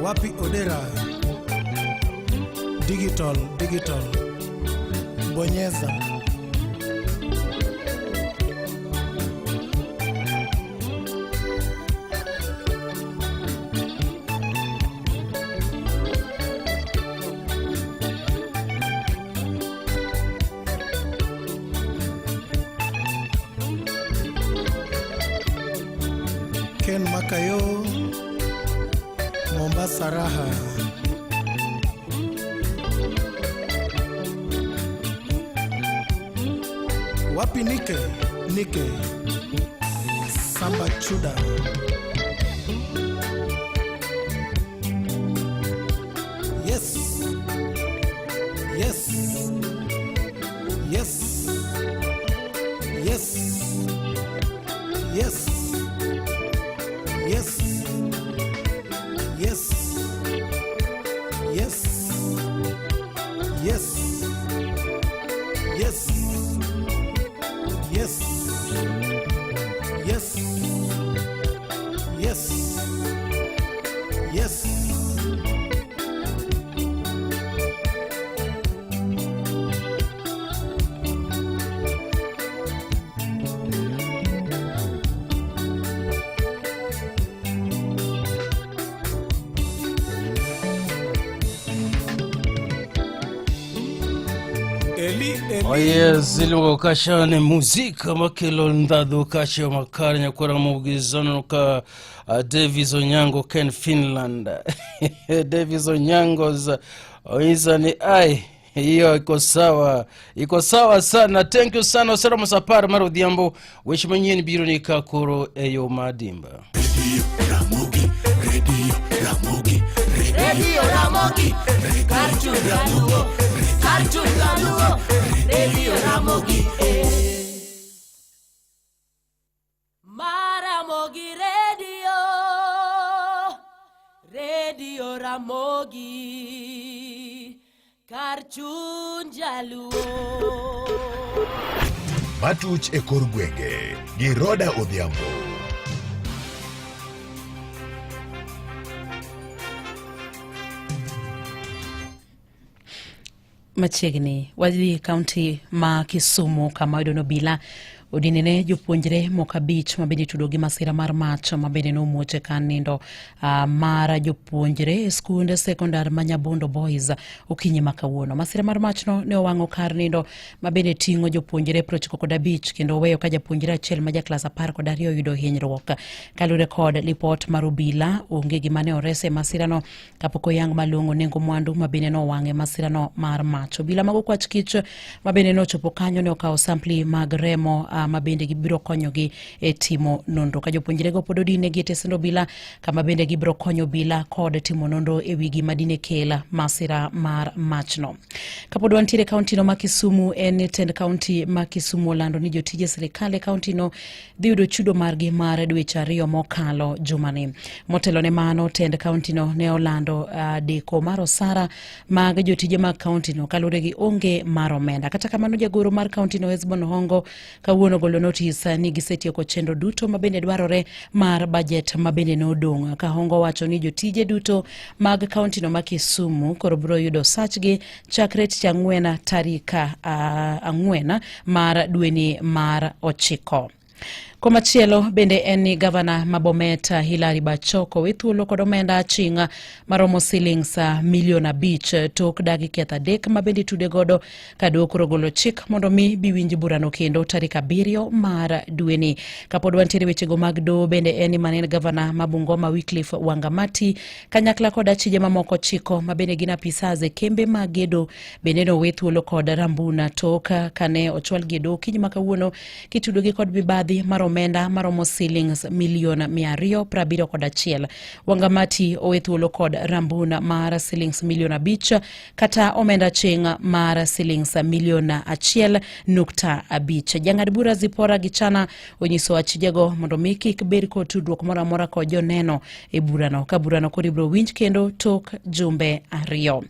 Wapi Odera? Digital, digital. Bonyeza. Ken Makayo, Mombasa Raha. Wapi Nike? Nike. Samba Chuda. Yes. Yes. Yes. Yes. Yes. Yes. Yes. Yes. Yes. Yes. Yes. Yes. Yes. Yes. Eli, Eli. Oye, zilugo kacha ni muzika makelo ndhadhu kacha makare nyakwara mugizano ka Davis Onyango Ken Finland. Davis Onyango's oiza ni ai hiyo iko sawa, iko sawa sana. Thank you sana Osera Musapar mar Odhiambo. Weche manyien biro ni ka koro eyo madimba. Ramogi, Radio Ramogi, Radio Ramogi, Cartoon Jaluo, Cartoon Jaluo, Radio Ramogi. Eh. Maramogi Radio, Radio Ramogi, Cartoon Jaluo. Matuch e kor gwenge gi Roda Odhiambo. Machiegni wadhi kaunti ma Kisumu kama wayudo ni obila odinene jopuonjre moko abich ma bende itudo gi masira mar mach ma bende nomuoch e kar nindo mar jopuonjre e skund sekondar ma Nyabondo Boys okinyi ma kawuono. Masira mar machno ne owang'o kar nindo ma bende ting'o jopuonjre 95 kendo oweyo ka japuonjre achiel ma ja klas 12 oyudo hinyruok. Kaluwore kod lipot mar obila, onge gima ne ores e masirano kapok oyang malong'o nengo mwandu ma bende nowang' e masirano mar mach. Obila mag okwach kich ma bende nochopo kanyo ne okawo sampli mag remo ma bende gibiro konyogi e timo nonro. Ka jopuonjrego pod odinegi e tesend obila kama bende gibiro konyo obila kod timo nonro e wi gima dine kel masira mar machno. Kapod wantiere e kauntino ma Kisumu, en ni tend kaunti ma Kisumu olando ni jotije sirikal e kauntino dhi yudo chudo margi mar dweche ariyo mokalo jumani. Motelo ne mano, tend kauntino ne olando deko mar osara mag jotije mag kauntino kaluwore gi onge mar omenda. Kata kamano, jagoro mar kauntino Hesbon Hongo kawuono golo notis ni gisetieko chenro duto mabende dwarore mar bajet mabende nodong'. Ka Hongo wacho ni jotije duto mag kauntino ma Kisumu koro biro yudo osachgi chakre tich ang'wen tarik 4 mar dweni mar 9. Komachielo bende en ni gavana ma Bomet Hilary Bachok owe thuolo kod omenda aching' maromo silings milion 5 tok dagi ketho 3 ma bende itude godo ka doho koro golo chik mondo mi biwinj burano kendo tarik 7 mar dweni. Kapod wantiere wechego mag doho bende en ni mane en gavana ma Bungoma Wycliffe Wangamati kanyakla kod achije mamoko 9 ma bende gin apisas e kembe mag gedo bende nowe thuolo kod rambuna tok kane ochwalgi e doho okinyi ma kawuono kitudogi kod mibadhi mar omenda maromo silings milion 271. Wangamati owe thuolo kod rambuna mar silings milion 5 kata omenda aching' mar silings milion 1.5. Jang'ad bura Zipporah Gichana onyiso achijego mondo mi kik bed kod tudruok moro amora kod joneno e burano, ka burano koro ibiro winj kendo tok jumbe 2.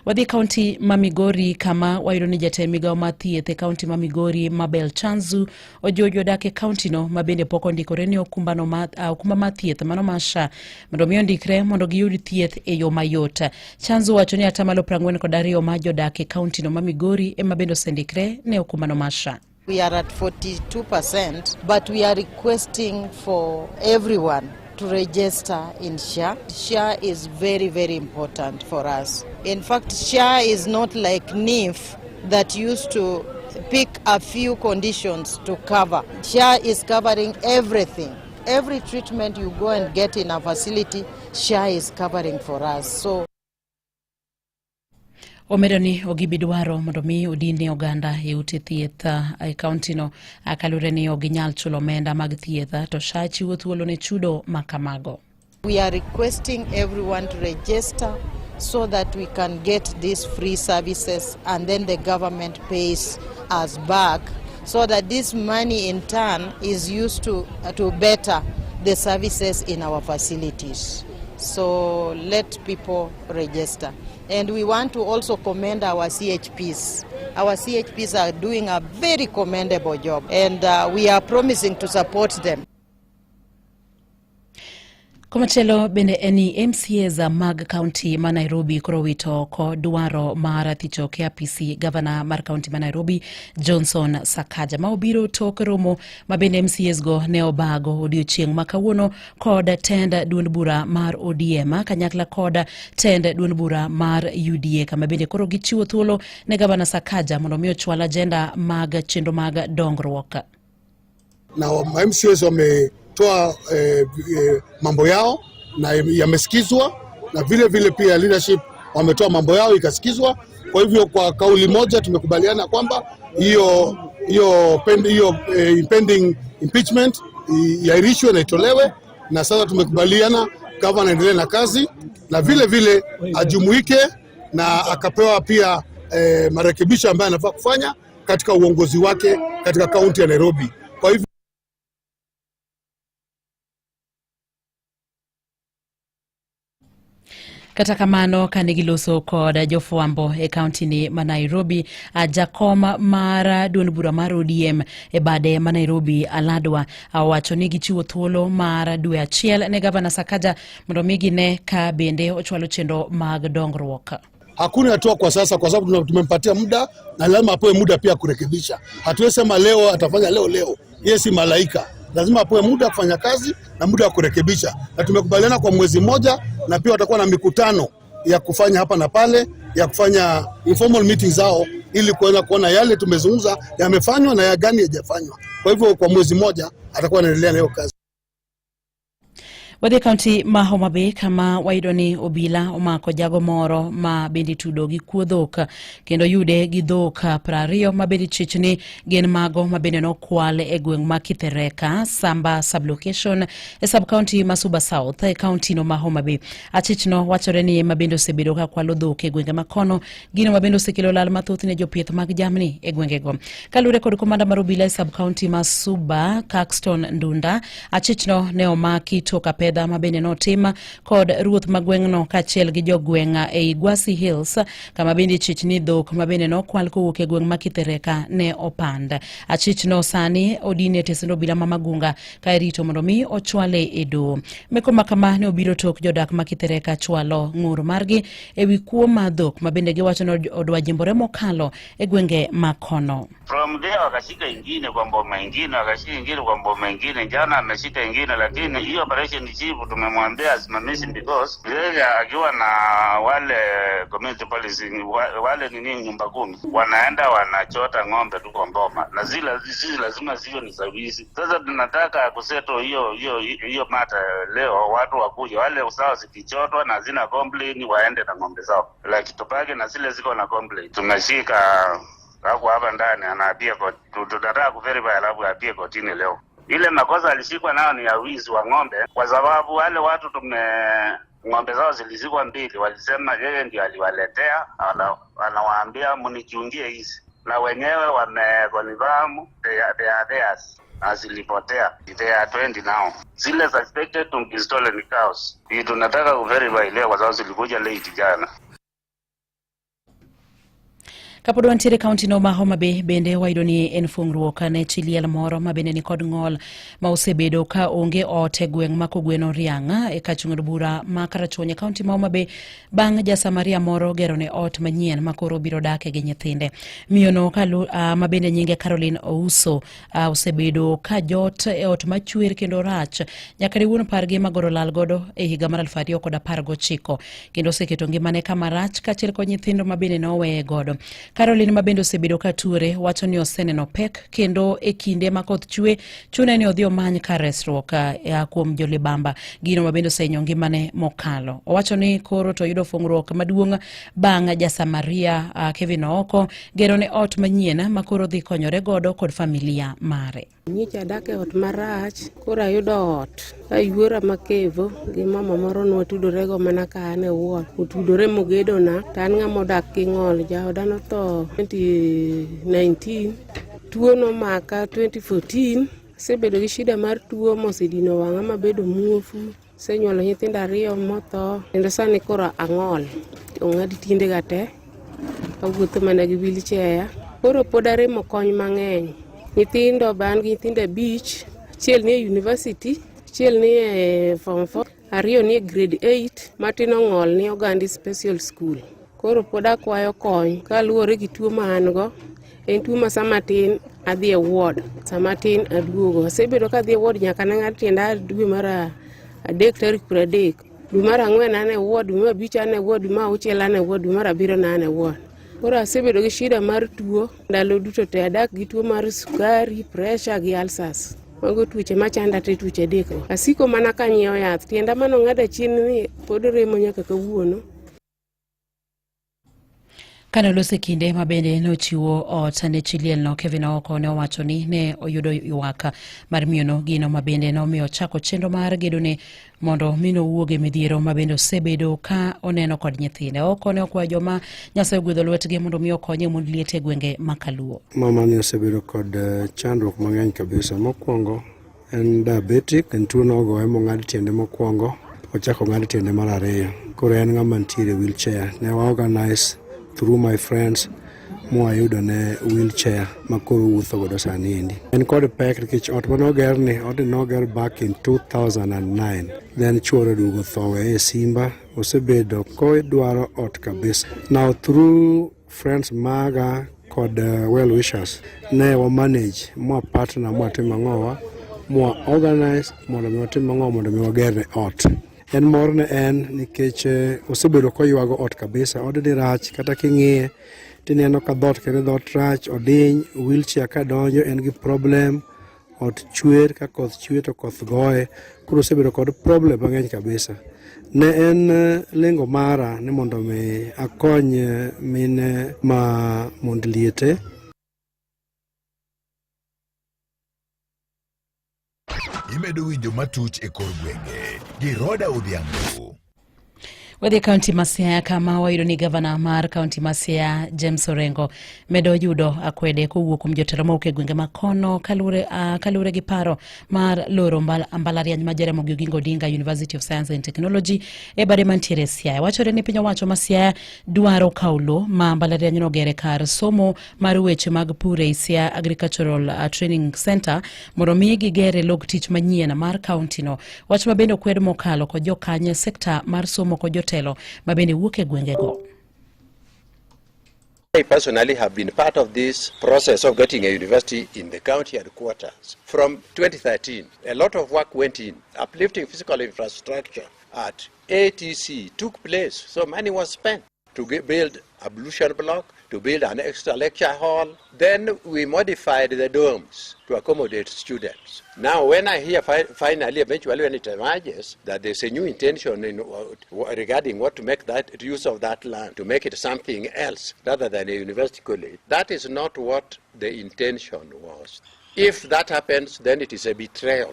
Wadhi kaunti ma Migori kama wayudo ni jatend migawo mar thieth e kaunti ma Migori Mabel Chanzu ojiwo jodak e kauntino ma bende pok ondikore ne okumbano ma, okumba mar thieth mano mar SHA mondo mi ondikre mondo giyud thieth e yo mayot. Chanzu wacho ni atamalo 42 mar jodak e kauntino ma Migori ema bende osendikre ne okumbano mar SHA. We are at 42%, but we are requesting for everyone to register in SHA. SHA is very, very important for us. In fact, SHA is not like NIF that used to pick a few conditions to cover. SHA is covering everything. Every treatment you go and get in a facility, SHA is covering for us. So Omedo ni ok gibi dwaro mondo mi odin oganda e ute thieth e kauntino kaluwore ni ok ginyal chulo omenda mag thieth to SHA chiwo thuolo ne chudo ma kamago. We are requesting everyone to register so that we can get these free services, and then the government pays us back so that this money in turn is used to better the services in our facilities. So let people register. And we want to also commend our CHPs. Our CHPs are doing a very commendable job, and we are promising to support them. Komachielo bende en ni MCAs mag kaunti ma Nairobi koro wito oko dwaro mar thicho e apisi gavana mar kaunti ma Nairobi Johnson Sakaja ma obiro tok romo ma bende MCAs go ne obago odiochieng' ma kawuono kod tend duond bura mar ODM kanyakla kod tend duond bura mar UDA kama bende koro gichiwo thuolo ne gavana Sakaja mondo mi ochwal agenda mag chenro mag dongruok. Na MCAs wametoa mambo yao na yamesikizwa, na vile vile pia leadership wametoa mambo yao ikasikizwa. Kwa hivyo kwa kauli moja tumekubaliana kwamba hiyo impending impeachment iahirishwe na itolewe, na sasa tumekubaliana gavana aendelee na kazi na vile vile ajumuike na akapewa pia marekebisho ambayo anafaa kufanya katika uongozi wake katika kaunti ya Nairobi. Kwa hivyo Kata kamano kane giloso kod jofwambo e kaunti ni ma Nairobi, jakom mar duond bura mar ODM e bade ma Nairobi Aladwa owacho ni gichiwo thuolo mar dwe achiel ne gavana Sakaja mondo mi gine ka bende ochwalo chenro mag dongruok. Hakuna hatua kwa sasa, kwa sababu tumempatia muda na lazima apewe muda pia kurekebisha. Hatuwezi sema leo atafanya leo leo, yeye si malaika. Lazima apewe muda kufanya kazi na muda wa kurekebisha, na tumekubaliana kwa mwezi mmoja, na pia watakuwa na mikutano ya kufanya hapa na pale ya kufanya informal meetings zao ili kuweza kuona yale tumezungumza yamefanywa na ya gani hayajafanywa. Kwa hivyo kwa mwezi mmoja atakuwa anaendelea na hiyo kazi. Wadhi e kaunti ma Homa Bay kama wayudo ni obila omako jago moro ma bende itudo gi kuo dhok kendo yude gi dhok 20 ma bende chich ni gin mago ma bende nokwal e gweng' ma Kithereka, Samba sublocation e sub county ma Suba South e kaunti no ma Homa Bay. Achich no wachore ni ema bende osebedo ka kwalo dhok e gwenge ma kono, gino ma bende osekelo lal mathoth ne jopith mag jamni e gwengego. Kaluwore kod komanda mar obila e sub county ma Suba, Caxton Ndunda, achich no ne omaki tok apedha ma bende notim kod ruoth ma gweng'no kaachiel gi jogweng' ei Gwasi Hills kama bende chich ni dhok ma bende nokwal kowuok e gweng' ma Kithereka ne opand. Achich no sani odin e tesend obila ma Magunga ka irito mondo mi ochwale e doho. Meko ma kama ne obiro tok jodak ma Kithereka chwalo ng'ur margi ewi kuo mar dhok ma bende giwacho ni odwa jimbore mokalo e gwenge ma kono. From there wakashika ingine kwa mboma ingine, wakashika ingine kwa mboma ingine, jana ameshika ingine, lakini hiyo operation chief tumemwambia asimamishe because yeye akiwa na wale community policing wale nini nyumba kumi wanaenda wanachota ng'ombe tu kwa mboma, na zile sisi lazima ziwe ni service. Sasa tunataka kusettle hiyo matter leo, watu wakuja wale sawa zikichotwa na zina complain waende na ng'ombe zao, like tupake na zile ziko na complain. Tumeshika alafu hapa ndani anaappear tunataka kuverify alafu appear kotini leo. Ile makosa alishikwa nayo ni ya wizi wa ng'ombe, kwa sababu wale watu tume ng'ombe zao zilizikwa mbili, walisema yeye ndio aliwaletea, anawaambia mnichungie hizi, na wenyewe wameconfirm they are theirs na zilipotea. They are 20 now. Zile suspected to be stolen cows. Hii tunataka kuverify leo kwa sababu zilikuja late jana. Kapod wantiere kaunti no ma Homa Bay bende wayudo ni en fungruok ne chi liel moro ma bende nikod ng'ol ma osebedo ka onge ot e gweng' ma Kogweno Riang' e kachung' od bura ma Karachuonyo e kaunti ma Homa Bay bang' jasamaria moro gero ne ot manyien ma koro biro dake gi nyithinde. Miyono ma bende nyinge Caroline Ouso osebedo ka jot e ot machwer kendo rach nyaka ne wuon pargi magoro lal godo e higa mar 2019 kendo oseketo ngimane kama rach kaachiel kod nyithindo ma bende noweye godo. Caroline ma bende osebedo ka tuore wacho ni oseneno pek kendo e kinde ma koth chwe chune ni odhi omany kar resruok kuom jolibamba, gino ma bende osehinyo ngimane mokalo. Owacho ni koro to oyudo fung'ruok maduong' bang' jasamaria Kevin Ooko gero ne ot manyien ma koro dhi konyore godo kod familia mare. Nyicha adak e ot marach, koro ayudo ot. Ka yuora makevo gi mama moro nwatudorego mana ka an e ward. Otudore mogedona, to an ng'ama odak gi ng'ol. Jaoda notho 2019, tuo nomaka 2014. Asebedo gi shida mar tuo mosedino wang'a mabedo muofu. Asenyuolo nyithindo ariyo motho, kendo sani koro ang'ol. Ong'ad tiendega te, awuotho mana gi wheelchair. Koro pod aremo kony mang'eny. Nyithindo be an gi nyithindo 5, achiel ni e university, achiel ni e form 4, 2 ni e grade 8, matin ong'ol ni Ogandi Special School. Koro pod akwayo kony kaluwore gi tuo ma an go. En tuo ma sama tin adhi e ward, sama tin aduogo. Asebedo ka adhi e ward nyaka ne ng'ad tienda dwe mar 3 tarik 30. Dwe mar 4 an e ward, dwe mar 5 an e ward, dwe mar 6 an e ward, dwe mar 7 an e ward. Koro asebedo gi shida mar tuo ndalo duto te, adak gi tuo mar sukari, pressure gi ulcers. Mago tuoche machanda te, tuoche 3 go. Asiko mana ka anyiewo yath, tienda manong'ada chien ni pod remo nyaka kawuono. Kane oloso e kinde ma bende nochiwo ot ne chi lielno, Kevin Ooko ne owacho ni ne oyudo ywak mar miyono, gino ma bende nomiyo ochako chenro mar gedone mondo mino owuog e midhiero ma bende osebedo ka oneno kod nyithinde. Ooko ne okwayo joma Nyasaye ogwedho lwetgi mondo mi okonye mond liete e gwenge ma Kaluo. Mama ni osebedo kod chandruok mang'eny kabisa. Mokwongo en diabetic, en tuo nogoye mong'ad tiende mokwongo, ochako ong'ad tiende mar 2. Koro en ng'ama nitiere wheelchair. Ne wa organize through my friends mwayudo ne wheelchair ma koro wuotho godo sani endi. En kod pek nikech ot mane ogerni, odni noger back in 2009. Then chuore oduogo tho weye e Simba, osebedo kodwaro ot kabisa. Now through friends maga kod well wishers ne wa manage mwa partner mwatimo ang'owa mwa organize mondo mi watim ang'o mondo mi wagerne ot. En mor ne en nikech osebedo koywago ot kabisa. Odni rach kata king'iye tineno ka dhoot kendo dhoot rach, odiny, wheelchair kadonjo en gi problem, ot chwer ka koth chwe to koth goye. Koro osebedo kod problem mang'eny kabisa. Ne en lengo mara ni mondo mi akony mine ma mond liete. Imedo winjo matuch e kor gwenge gi Roda Odhiambo. Wadhi e kaunti ma Siaya kama wayudo ni gavana mar kaunti ma Siaya James Orengo medo yudo akwede kowuok kuom jotelo mawuok e gwenge ma kono kaluwore gi paro mar loro mbalariany ma Jaramogi Oginga Odinga University of Science and Technology e bade mantiere Siaya. Wachore ni piny owacho ma Siaya dwaro kawo lowo ma mbalariany no ogere kar somo mar weche mag pur e Siaya Agricultural Training Center mondo mi gigere log tich manyien mar kaunti no. Wach ma bende okwed mokalo kod jokanye sekta mar somo kod jotelo ma bende wuok e gwengego. I personally have been part of this process of getting a university in the county headquarters. From 2013, a lot of work went in. Uplifting physical infrastructure at ATC took place, so money was spent to build a ablution block, to build an extra lecture hall. Then we modified the dorms to accommodate students. Now, when I hear finally, eventually when it emerges, that there's a new intention in regarding what to make that use of that land, to make it something else rather than a university college, that is not what the intention was. If that happens, then it is a betrayal.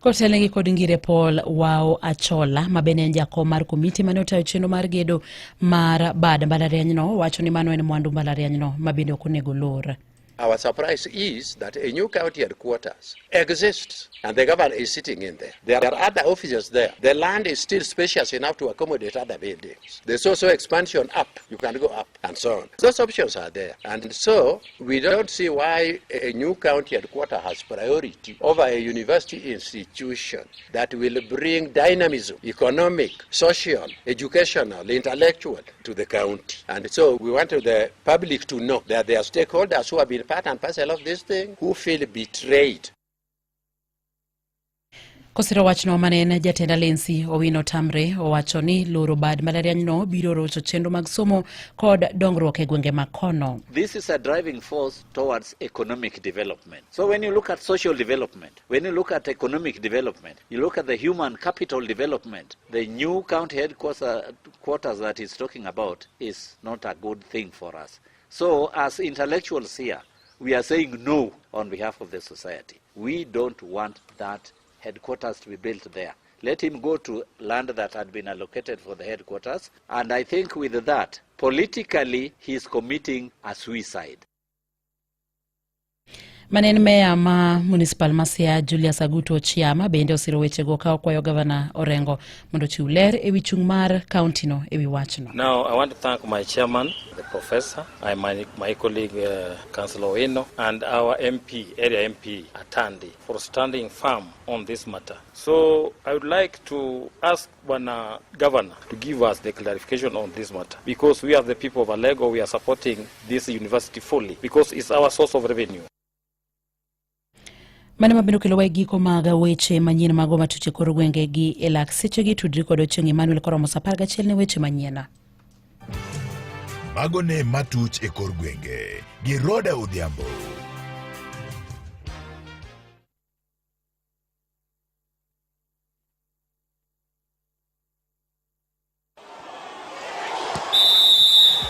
Kotelnegi kod Ngire Paul Wao Achola ma bende en jakom mar komiti mane otayo chenro mar gedo mar bad mbalarianyno wacho ni mano en mwandu mbalarianyno ma bende ok onego lor. Our surprise is that a new county headquarters exists and the governor is sitting in there. There are other offices there. The land is still spacious enough to accommodate other buildings. There's also expansion up. You can go up and so on. Those options are there. And so we don't see why a new county headquarters has priority over a university institution that will bring dynamism, economic, social, educational, intellectual to the county. And so we want the public to know that there are stakeholders who have been part and parcel of this thing who feel betrayed. Kosiro wachno mane en jatend Alensi Owino Tamre owacho ni loro bad mbalarianyno biro rocho chenro mag somo kod dongruok e gwenge ma kono. This is a driving force towards economic development. So when you look at social development, when you look at economic development, you look at the human capital development, the new county headquarters that he's talking about is not a good thing for us. So as intellectuals here, we are saying no on behalf of the society. We don't want that headquarters to be built there. Let him go to land that had been allocated for the headquarters. And I think with that, politically, he's committing a suicide. Mane en meya ma municipal ma Siaya Julius Aguto Chiama bende osiro wechego ka okwayo gavana Orengo mondo ochiw ler ewi chung' mar kauntino ewi wachno. Now, I want to thank my chairman, the professor, and my colleague, Councillor Owino, and our MP, area MP, Atandi, for standing firm on this matter. So I would like to ask Bwana Governor to give us the clarification on this matter, because we are the people of Alego, we are supporting this university fully, because it's our source of revenue. Mano mabende okelowa e giko mag weche manyien mago matuch e kor gwenge gi e lak sechegi tudri kod Ochieng' Emmanuel koromo sa 11 ne weche manyien. Mago ne matuch e kor gwenge gi Roda Odhiambo.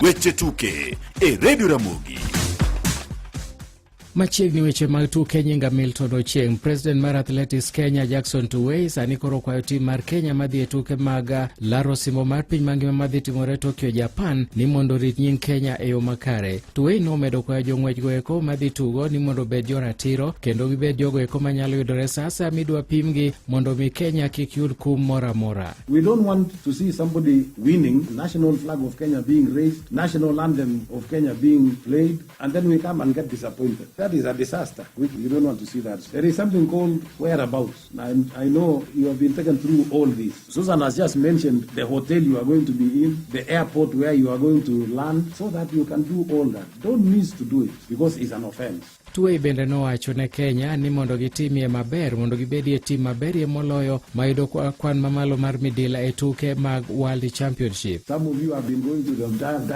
Weche tuke e Radio Ramogi. Machiegni weche mag tuke nyinga Milton Ochieng. President mar Athletics Kenya Jackson Tuwei sani koro kwayo tim mar Kenya madhi e tuke mag laro osimbo mar piny mangima madhi timore Tokyo, Japan ni mondo orit nying Kenya e yo makare. Tuwei nomedo kwayo jong'wech go eko madhi tugo ni mondo obed joratiro kendo gibed jogo eko manyalo yudore sa asaya midwa pimgi mondo mi Kenya kik yud kum moro amora. We don't want to see somebody winning, national flag of Kenya being raised, national anthem of Kenya being played, and then we come and get disappointed. That is a disaster. You don't want to see that. There is something called whereabouts. And I know you have been taken through all this. Susan has just mentioned the hotel you are going to be in, the airport where you are going to land, so that you can do all that. Don't miss to do it, because it's an offense. Tuwei bende nowacho ne Kenya ni mondo gitimie maber mondo gibedie tim maberie moloyo mayudo kwan mamalo mar midila e tuke mag World Championship. Some of you have been going to the Diamond